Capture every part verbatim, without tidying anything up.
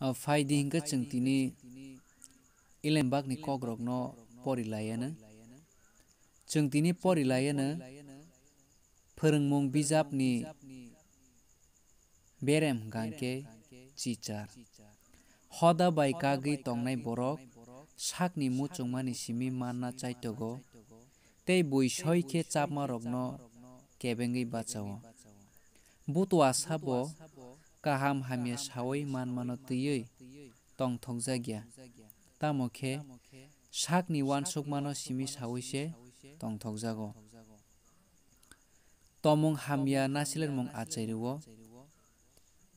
Phai di hinkhe chwng tini Elembakni kokrokno pori lai anw. Chwng tini pori lai anw, Phwrwngmung bijapni berem hwnkha khe chichar. Hoda bai kagwi tongnai borok sakni muchungmani simi manna chaitogo, tei bui soi khe chapmarokno kebengwi bachao. Butua sabo kaham hamya saui manmano twiwi tongthokjak ya, tamo khe sakni uansukmano simi saui se tongthokjago. Tomung hamya nasilirmung achai rwo,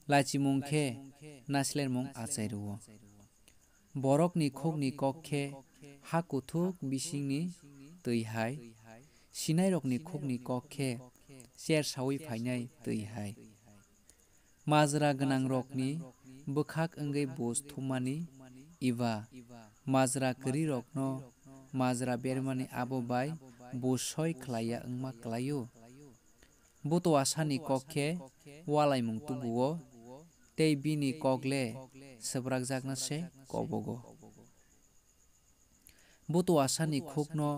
lachimung khe nasilirmung achai rwo. Borokni khukni kok khe ha kuthuk bisingni twi hai, sinairokni khukni kok khe cher saui phainai twi hai. Majra gwnangrokni bwkhak wngwi buj thummani, eba majra kwrwirokno majra bermani abo bai buj soi khlai ya wngma klai-o. Butuasani kok khe ualaimung tubu-o, tei bini kok le swprakjakna se kobogo. Butuasani khukno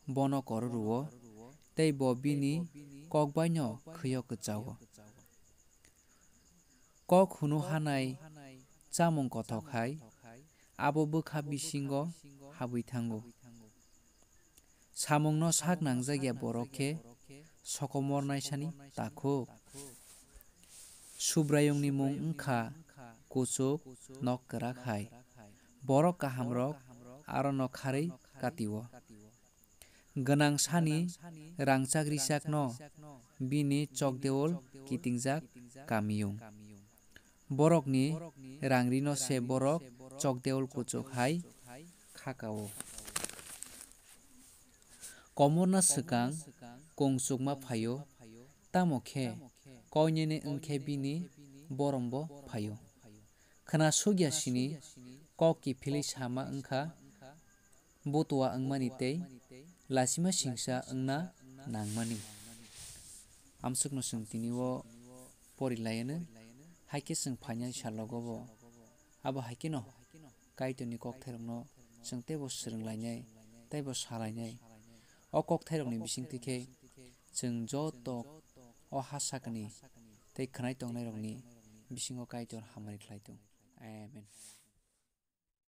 bono kor rwo, tei bo bini kok baino khwi-o kwchao. Kok hunu hanai chamung kothok hai, abo bwkha bisingo habwi thango. Samungno sak nangjak ya borok khe sokomornai sani takhuk. Subraiyungni mung wngkha kuchuk nok kwrak hai. Borok kahamrok arono kharwi kati-o. Gwnang sani rangchak richakno bini chokdeol kitingjak kamiyung. Borokni rang rino se borok chokdeol kuchuk hai khaka-o. Komorna swkang kung chukma phai-o, tamo khe koinene wng khe bini borombo phai-o. Khna suk ya sini kok kiphilwi sama wng kha, butua wngmani tei lachima singsa wngna nangmani. Amsukno chwng tini o pori lai anw, hai khe chwng phainai salogo bo abo hai kheno Kaitorni kokthairokno chwng teibo swrwng lainai, teibo sa lainai. O kokthairokni bisingtwi khe chwng joto o ha sakni tei khwnai tongnairokni bisingo Kaitor hamari khlai thung. Amen.